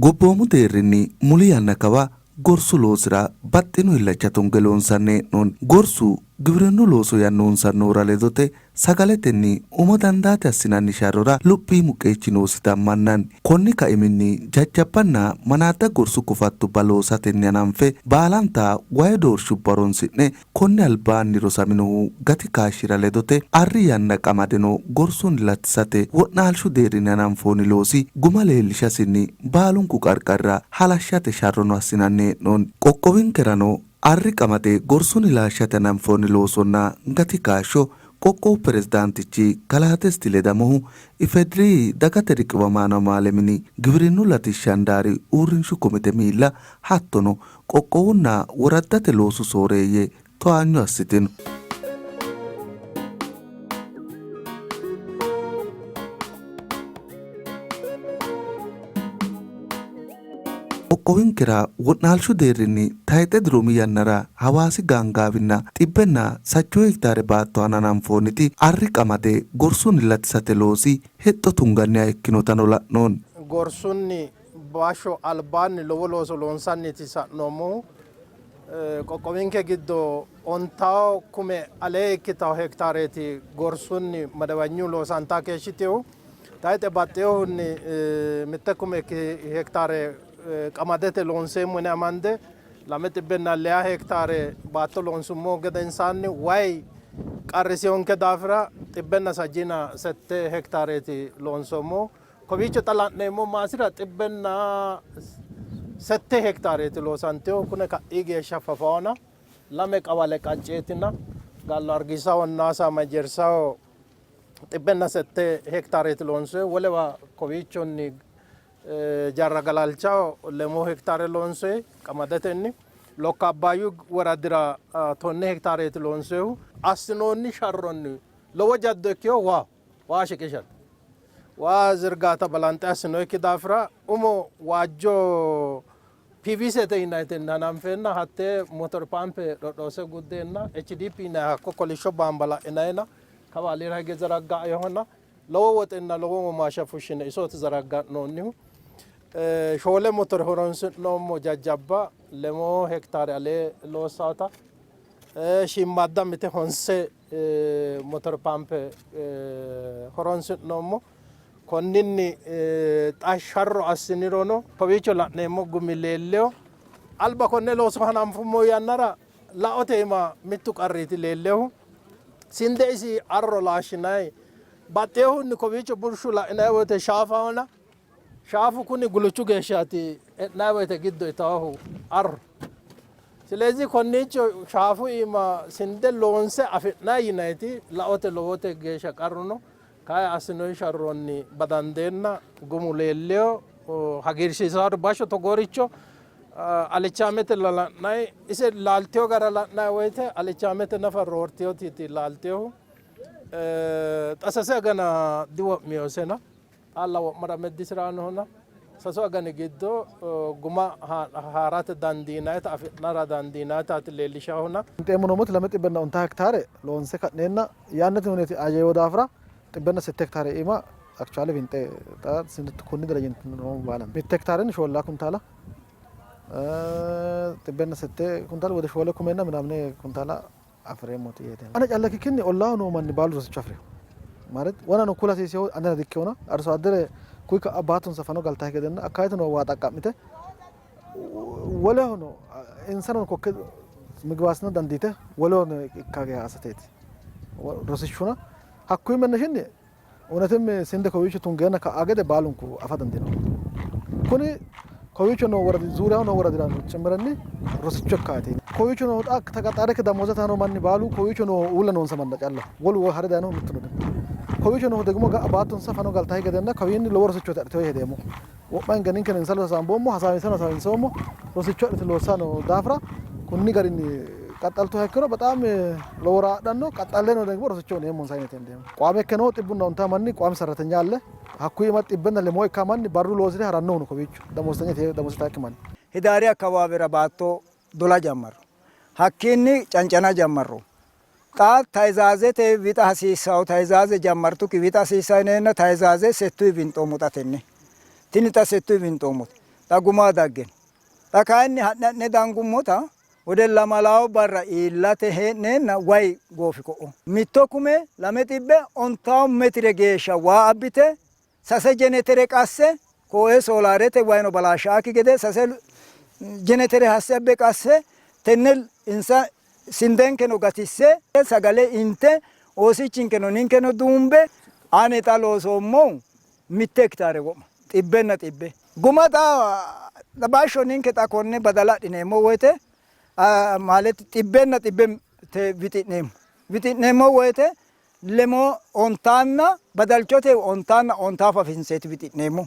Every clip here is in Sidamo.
Gobboomu deerrinni muli yanna kawa gorsu loosira baxxino illacha tunge loonsanni hee'noonni. Gorsu giwirinnu looso yannoonsannohura ledote sagaletenni umo dandaate assinanni sharrora luphiimu qeechi noosita ammannanni. Konni kaiminni jajjabbanna manaadda gorsu kofattubba loosatenni hananfe baalanta wayi doorshubba horonsi'ne Konni albaanni rosaminohu gati kaashshira ledote arri yanna qamadeno gorsunni latisate wo'naalshu deerrinni hananfoonni loosi guma leellishasinni baalunku qarqarira halashshate sharrono assinanni hee'noonni. Qoqqowinkerano arri qamade gorsunni laashshate hananfoonni loosonna gati kaashsho qoqqowu pirezidaantichi kalaa Desti Ledamohu, IFEDRI dagate riqiwamaano amaale mini giwirinnu latishshi handaari uurrinshu komite miilla hattono Qoqqowunna woraddate loosu sooreeyye towaanyo assitino. Qoqqowinkera wo'naalshu deerrinni tayxe dirumi yannara Hawaasi gaangaawinna xibbenna sajjoo hektaare baatto aana hananfoonniti arri qamade gorsunni latisate loosi hexxo tunganniha ikkinotano la'noonni. Gorsunni Bashsho albaanni lowo looso loonsanniiti sa'noommohu. Qoqqowinke giddo ontawo kume alee ikkitawo hektaareeti gorsunni madawanyu loosantaa keeshshitinohu. Tayixe baxxinohunni mitte kume hektaare qamadete loonseemmo yine amande 206 hektaare baatto loonsummo gedensaanni wayi qarrisinonke daafira 138 hektaareeti loonsoommohu. Kowiicho xa la'neemmo maasira 108 hektaareeti loosantinohu. Kune ka'i geeshsha fafaona lame qawale qacceetina Gallo Argiisahonna Saama Ejersaho 108 hektaareeti loonsoyi. Wolewa kowiichonni Jarra Galalchaho 6 hektaare loonsoyi qamadetenni. Lokka Abbaayyu woradira 10 hektaareeti loonsoyihu. Assinoonni sharronni lowo jaddo ikkinohu waa. Waa shiqishate. Waa zirgaata balanxe assinoyikki daafira umo waajjo PVCte yinayitenni hananfeenna hattee motor paampe dhodhoosse guddeenna HDP yinayi hakko kolishsho baamba la'inayina kawa alira hige zaraggaeehona lowo woxenna lowo womaashsha fushshine isooti zaragga'noonnihu. Shoole motore horonsi'noommo jajjabba lemoo hektaare alee loossaata shiimmaadda mite honse motor paampe horonsi'noommo. Konninni xa sharro assinirono kowiicho la'neemmo gumi leellino. Alba konne looso hananfummo yannara laote iima mittu qarriiti leellinohu. Sinde isi arro laashshinanni baxxinohunni kowiicho bushshu la'inanni woyte shaafahona Shaafu kuni guluchu geeshshaati e'nanni woyte giddo itaahu arro. Silezi konniicho shaafu iima sinde loonse afi'nanni yinanniti laote lowote geeshsha qarru no. Kayi assinoyi sharronni badandeenna gumu leellino hagiirsiisaari bashsho togooricho alichaamete la'nanni ise laaltino gara la'nanni woyte alichaamete nafa roortinotiiti laaltinohu. Xa sase agana diwo'minosena. Xaalla wo'mara meddisi'rannohona sasu agani giddo guma haa'rate dandiinayita afi'nara dandiinayitaati leellishahuna. Winxeemmo noommoti lame xibbenna ontaa hektaare loonse ka'neenna yannate huneeti ajeewo daafira xibbenna sette hektaare iima actually winxe xa konni darajinni noommo baalanti mitte hektaarenni shoollaa kuntaala xibbenna sette kuntaala wode shoole kumenna minaamine kuntaala afi'reemmoti yeete. Ane calla ikkikkinni ollaaho noo manni baalu rosicho afi'rino. ማለት wonano kula hasiisehu anera dikkinona arso addere kuyi ka'a baattonsa fano galtahi gedenna akkaayitino waa xaqqa'mite wolehono insano kokke migibaasina dandiite wolehono ikka geha assateeti rosichuna hakkuyi menneshinni እውነትም ስንዴ kowiicho tungeenna ka'a gede baalunku afa dandiino. Kuni kowiicho noo woradi zuuriyaho noo woradira cimmiranni rosicho ikkaati. Kowiicho noo xa taqaxaare damooza noo manni baalu kowiicho noo uulla noonsa manna calla wolu hare dayinohu mittuno dino. Kowiicho noohu degimo ga'a baattonsa fano galtahi gedenna kawiinni lowo rosichooti adhiteyo hedeemmo. Wo'ma hinge ninkeno insa ledo hasaamboommo, hasaawinsano hasaawinsoommo, rosicho adhite loossanni noo daafira kunni garinni qaxxaltuha ikkiro bexaam lowo raadhanno, qaxxalleno degimo rosicho uneemmonsa yineeti hendeemmo. ቋሚ ikke noo xibbunna ontaa manni ቋሚ ሰራተኛ አለ hakkuyi iima xibbenna lemoo ikkaa manni barru loosire harannohu no kowiicho damoztenya damoztaakki manni. Hidaari akkawaawera baatto dola jammarru. Hakkiinni cancana jammarru. Xa tayzaazete wixa hasiissanno tayzaaze jammartukki wixa hasiissanno yineenna tayzaaze settuyi winxoommo xa tenne. Tini xa settuyi winxoommote. Xa guma daggino. Xa kayinni ha'ne ha'ne dangummota wode lamalawo barra iillate hee'neenna way goofi ko'o. Mitto kume 250 metire geeshsha waa abbite sase jenetere qasse kooe soolaarete wayino balaashshaakki gede sase jenetere hasse abbe qasse tenne insa sindenkeno gatisse sagale inte oosichinkeno ninkeno duumbe ani xa loosoommohu mitte hekitaare wo'ma xibbenna xibbe guma xa bashsho ninke xa konne badala adhineemmo woyte ማለት xibbenna xibbe wixi'neemmo wixi'neemmo woyte lemoo ontaanna badalchote ontaanna ontaa fafinseeti wixi'neemmo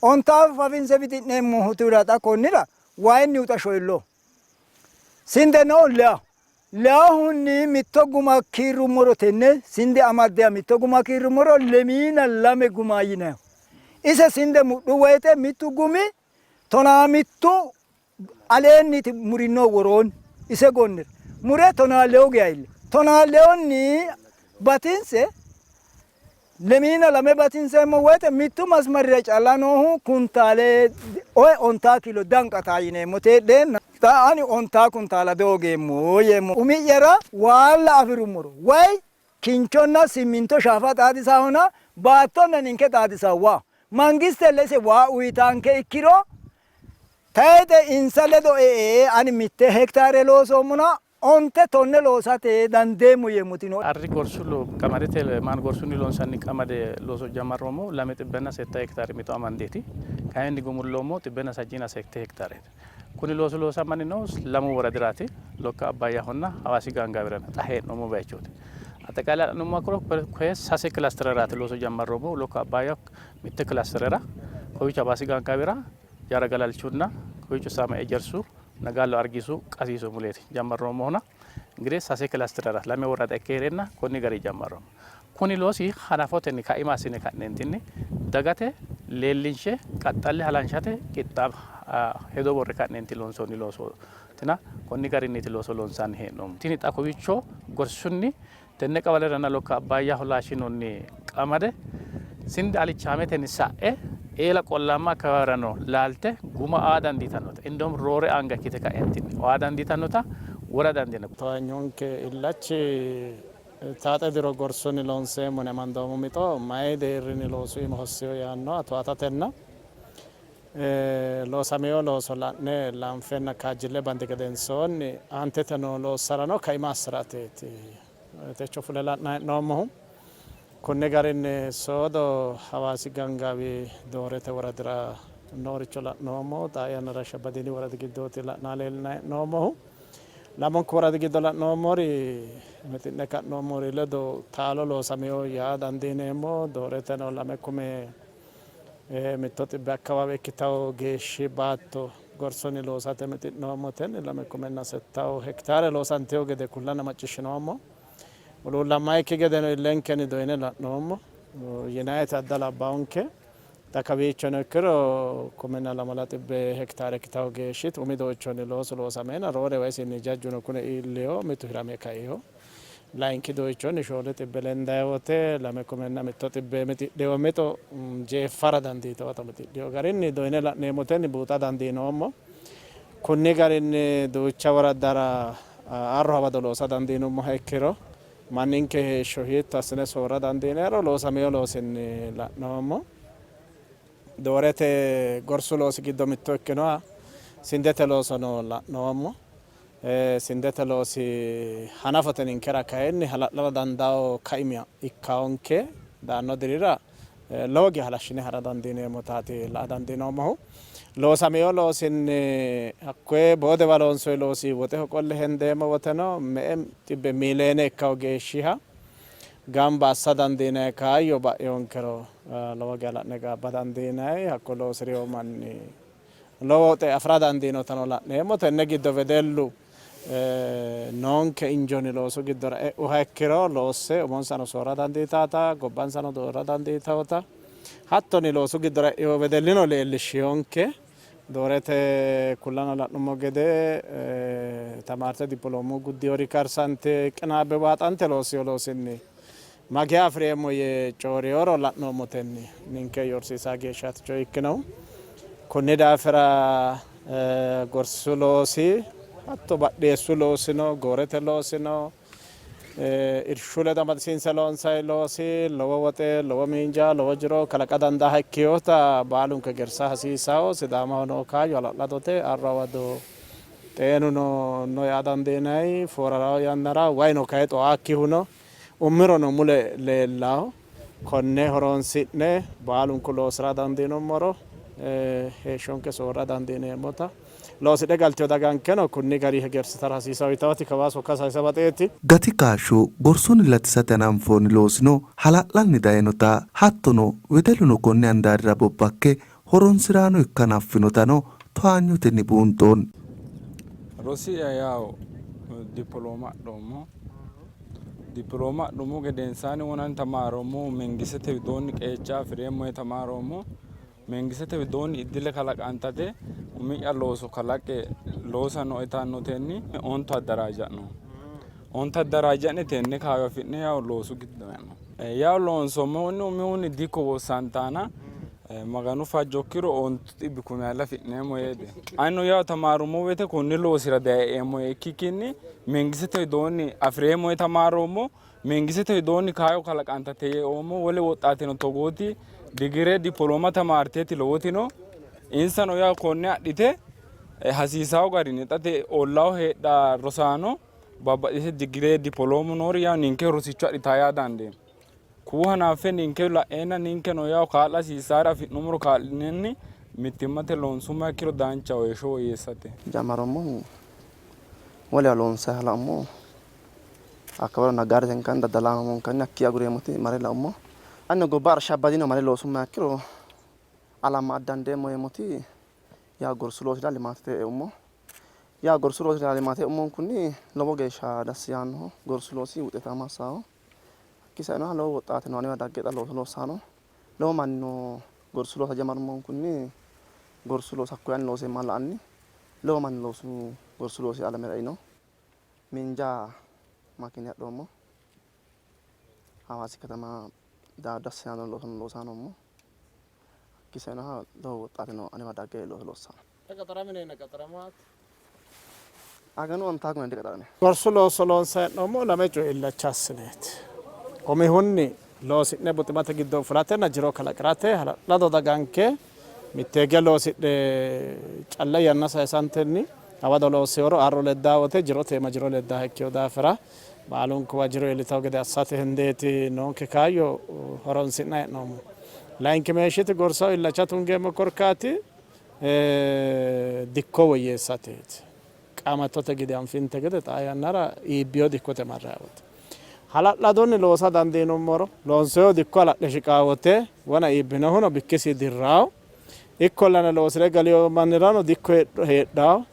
ontaa fafinse wixi'neemmohutira xa konnira wayinni uxa shoyillo sinde no leya leyahunni mitto guma kiirrummoro tenne sinde amaddeya mitto guma kiirrummoro lemiina lame guma yinayo ise sinde mudhu woyte mittu gumi tonaa mittu aleenniti murino woroonni ise gonnira mure tonaa lewu geya iille tonaa lewunni batinse lemiina lame batinseemmo woyte mittu masmarira calla noohu kuntaale oye ontaa kiilo danqata yineemmo teedheenna xa ani ontaa kuntaala doogeemmo yeemmo umi'yara waalla afirummoro way kinchonna simminto shaafa xaadisahona baattonna ninke xaadisawa waa mangiste lese waa uyitanke ikkiro tayxe insa ledo e'e ani mitte hektaare loosoommona onte tonne loosate dandeemmo yeemmotino. Arri gorsu qamadete maan gorsunni loonsanni qamade looso jammarroommo 206 hektaare mixo amandeeti. Kayinni gumulloommo 166 hektaareeti. Kuni loosu loosamanni noohu lamu woradiraati. Lokka Abbayyahonna Hawaasi gaangaawira xa hee'noommo bayichooti. Aጠቃላይ la'nummoha ikkiro koye sase kilastereraati looso jammarroommohu. Lokka Abbayya mitte kilasterera, kowiicho Hawaasi gaangaawira Jaara Galalchunna kowiicho Saama Ejersu Nagaallo Argiisu Qasiiso muleeti jammarroommohuna እንግዲህ sase kilasterera lame worada ikke hee'reenna konni gari jammarroommo. Kuni loosi hanafotenni kaima assine ka'neentinni dagate leellinshe qaxxalle halanshate qixxaawa hedo worre ka'neenti loonsoonni loosootina konni garinniiti looso loonsanni hee'noommo. Tini xa kowiicho gorsunni tenne qawaleranna Lokka Abbaayyaho laashshinoonni qamade sinde alichaametenni sa'e eela qollaamma akkawaawirano laalte guma aa dandiitannota indom roore anga ikkite ka'entinni aa dandiitannota wora dandiinanni. Towaanyonke illachi taaxe diro gorsunni loonseemmo yine amandoommo mixo mayi deerrinni loosu iima hossino yaannoha towaatatenna loosamino looso la'ne laanfenna kaajjille bandi gedensoonni aantete noo loossarano kaima assi'rateeti techo fule la'nanni hee'noommohu. Konni garinni soodo Hawaasi Gangaawi Doorete woradira nooricho la'noommo. Xaa yannara Shabbadiini woradi giddooti la'nanni leellinanni hee'noommohu. Lamunku woradi giddo la'noommori mixi'ne ka'noommori ledo taalo loosamino yaa dandiineemmo. Dooreteno 2100 akkawawe ikkitanno geeshshi baatto gorsunni loosate mixi'noommotenni 26 hektaare loosantino gede kullanna macciishshinoommo. Huluullammayikki gedeno illenkenni doyine la'noommo. Yinayiti adda labbawonke. Xa kawiichono ikkiro 14,000 hektaare ikkitanno geeshshiti umi doyichonni loosu loosameenna roore wayisinni jajjuno kune iillino, mitu hirame kaino. Layinki doyichonni 700 lendayi wote 2100 mixidhino mixo jeeffara dandiitinota mixidhino garinni doyine la'neemmotenni buuxa dandiinoommo. Kunni garinni duucha woraddara arro hawado loosa dandiinummoha ikkiro manninke heeshsho hiitto assine soorra dandiinayro loosamino loosinni la'noommo. Doorete gorsu loosi giddo mitto ikkinoha sindete loosono la'noommo. Sindete loosi hanafote ninkera kayinni hala'lara dandawo kaima ikkawonke daanno dirira lowo geya halashshine ha'ra dandiineemmotaati la''a dandiinoommohu. Loosamino loosinni hakkoye boodewa loonsoonni loosi woxeho qolle hendeemmo woteno me''e xibbe miiliyeene ikkanno geeshshiha gamba assa dandiinanni kaayyo ba'inonkero lowo geya la'ne gaabba dandiinanni. Hakko loosi'rino manni lowo woxe afi'ra dandiinotano la'neemmo. Tenne giddo wedellu noonke injoni loosu giddora e'uha ikkiro loosse umonsano soorra dandiitawota, gobbansano doorra dandiitawota hattonni loosu giddora e'ino wedellino leellishshinonke. Doorete kullana la'nummo gede tamaarte dippoloomu guddinori karsante qinaabbe waaxante loossino loosinni mageya afi'reemmo yee coyi'rinoro la'noommotenni ninke yorsiisa geeshshaati coyi ikkinohu. Konni daafira gorsu loosi hatto badheessu loosino, goorete loosino, irshu ledo amadisiinse loonsanni loosi lowo woxe, lowo miinja, lowo jiro kalaqa dandaaha ikkinota baalunku hegersa hasiissanno. Sidaamaho noo kaayyo hala'ladote. Arru hawado xeenuno no yaa dandiinanni. Fooraro yannara wayino kayi xoaakkihu no. Umirono mule leellanno. Konne horoonsi'ne baalunku loosi'ra dandiinummoro heeshshonke soorra dandiineemmota loosidhe galtino dagankeno kunni garinni hegersitara hasiisanno yitaati kawaa sokka sayisa baxeeti. Gati kaashsho gorsunni latisate hananfoonni loosino hala'lanni daynota hattono wedelluno konni handaarira bobbakke horonsi'raano ikka hanaffinotano towaanyotenni buunxoonni. Rosi'ya yawo dippolooma adhoommo. Dippolooma adhummo gedensaanni wonanni tamaaroommohu mengistete widoonni qeecha afi'reemmo yee tamaaroommo. Mengistete widoonni iddile kalaqantate umi'ya looso kalaqe loosa nooe yitannotenni ontu addaraajja'no. Ontu addaraajja'ne tenne kaayyo afi'ne yawo loosu giddo e'no. Yawo loonsoommohunni umihunni dikko wossantaana Maganu fajjo ikkiro ontu xibbi kumi ale afi'neemmo yeeti. Anino yawo tamaarummo woyte konni loosira daye e'eemmo yee ikkikkinni mengistete widoonni afi'reemmo yee tamaaroommo. Mengistete widoonni kaayyo kalaqantate yee eoommo. Wole woxxaateno togooti digire dippolooma tamaarteeti lowoti no. Insano yawo konne adhite hasiisawo garinni xa ollaaho heedhaa rosaano babbaxxite digire dippoloomu noori yawo ninke rosicho adhitaa yaa dandiineemmo. Kuu hanaffe ninke la'eenna ninkeno yawo kaa'la hasiissaare afi'nummoro kaa'linenni mittimmate loonsummoha ikkiro danchaho heeshsho woyyeessate. Jammarommohu wolewa loonsayiha laummo hakka waro naggaadete daddalamankanni hakkii agureemmoti mare laummo. Anino gobba arsha badino mare loosummoha ikkiro alama dandeemmo yeemmoti yaa gorsu loosira limaatete eummo. Yaa gorsu loosira limaate eummonkunni lowo geeshsha dassi yaannoho. Gorsu loosi wuxetaamo assannoho. Hakkii sainoha lowo woxxaate no anewa dagge xa looso loossanno. Lowo mannino gorsu loosa jamarummonkunni gorsu looso hakkoye ani looseemmaha la''anni lowo manni loosu gorsu loosi alamera eino. Miinja makiine adhoommo. Hawaasi katama dassi yaanno loosono loosanni noommo. Hakkii sainoha lowo woxxaate no anewa dagge looso loossanno. Aganu ontaa kume diqaxarame. Gorsu looso loonsanni hee'noommohu lame coye illacha assineeti. Umihunni, loosi'ne buximate giddonni fulatenna jiro kalaqi'rate hala'lado daganke mitteege loosidhe calla yanna sayisantenni hawado loosseworo arro leddaa wote jirote iima jiro leddaa ikkino daafira baalunkuwa jiro iillitanno gede assate hendeeti noonke kaayyo horonsi'nanni hee'noommohu. Layinkimeeshshiti gorsaho illacha tungeemmo korkaati dikko woyyeessateeti. Qaamattote gide anfinte gede xaa yannara iibbino dikkote marranni wote hala'ladunni loosa dandiinummoro loonsoonni dikko hala'le shiqaa wote wona iibbinohuno bikkisi dirrawo. Ikkollana loosire galino mannirano dikko heedhawo.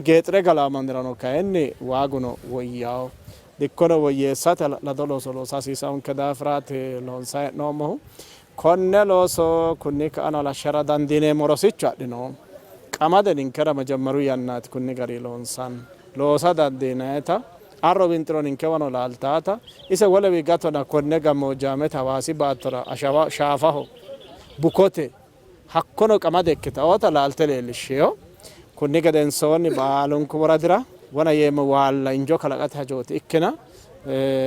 Geexire galawo mannirano kayinni waaguno woyyawo. Dikkono woyyeessate hala'lado looso loosa hasiisawonke daafiraati loonsanni hee'noommohu. Konne looso kunni ka'ano halashshara dandiineemmo rosicho adhinoommo. Qamade ninkera majammaru yannaati kunni garinni loonsanni. Loosa dandiinayita, arro winxiro ninkewano laaltaata, ise wolewi gatona konne gammoojjaamete Hawaasi baattora ashawa, shaafaho, bukote, hakkono qamade ikkitaota laalte leellishshino. Kunni gedensoonni baalunku woradira wona yeemmo waalla injo kalaqate hajooti ikkina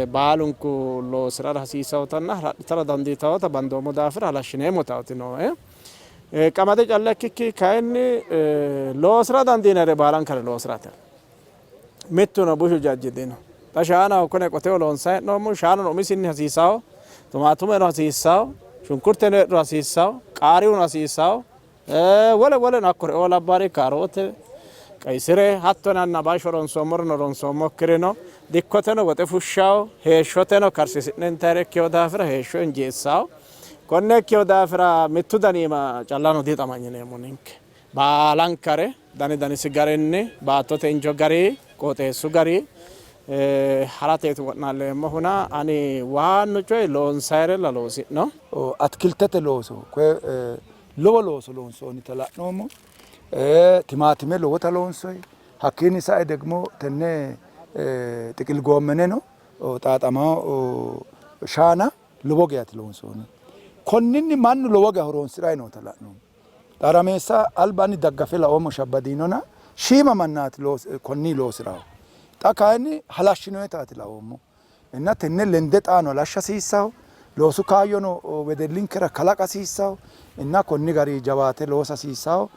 baalunku loosi'rara hasiisawotanna hala'litara dandiitawota bandoommo daafira halashshineemmotaati nooe. Qamade calla ikkikki kayinni loosi'ra dandiinannire baalankare loosi'rate. Mittuno bushu jajji dino. Xa shaanaho kune qoteho loonsanni hee'noommo. Shaanuno umisinni hasiisawo, tumaatumeno hasiissawo, shunkurteno heedhuro hasiissawo, qaariyuno hasiissawo, wole woleno hakkurioo labbari kaaroote, qaisire hattono anna bashsho ronsoommorinno ronsoommokkirino dikkoteno woxe fushshawo, heeshshoteno karsiisi'ne intayire ikkino daafira heeshsho injeessawo. Konne ikkino daafira mittu dani iima callano dihixamanyineemmo ninke. Baalankare dani danisi garinni, baattote injo gari, qooxeessu gari harateeti wo'naalleemmohuna ani waannu coyi loonsayirella loosi'no. Atikiltete looso koye lowo looso loonsoonnita la'noommo. Timaatime lowota loonsoyi. Hakkiinni sae degmo tenne xiqil goommeneno xaaxamawo shaana lowo geyaati loonsoonni. Konninni mannu lowo geya horonsi'rayi noota la'noommo. Xaarameessa alba ani daggafe laoommo Shabbadiinona shiima mannaati konni loosirahu. Xa kayinni halashshinoyitaati laoommo. Inna tenne lende xaano halashsha hasiissaho. Loosu kaayyono wedellinkera kalaqa hasiissaho. Inna konni gari jawaate loosa hasiissaho.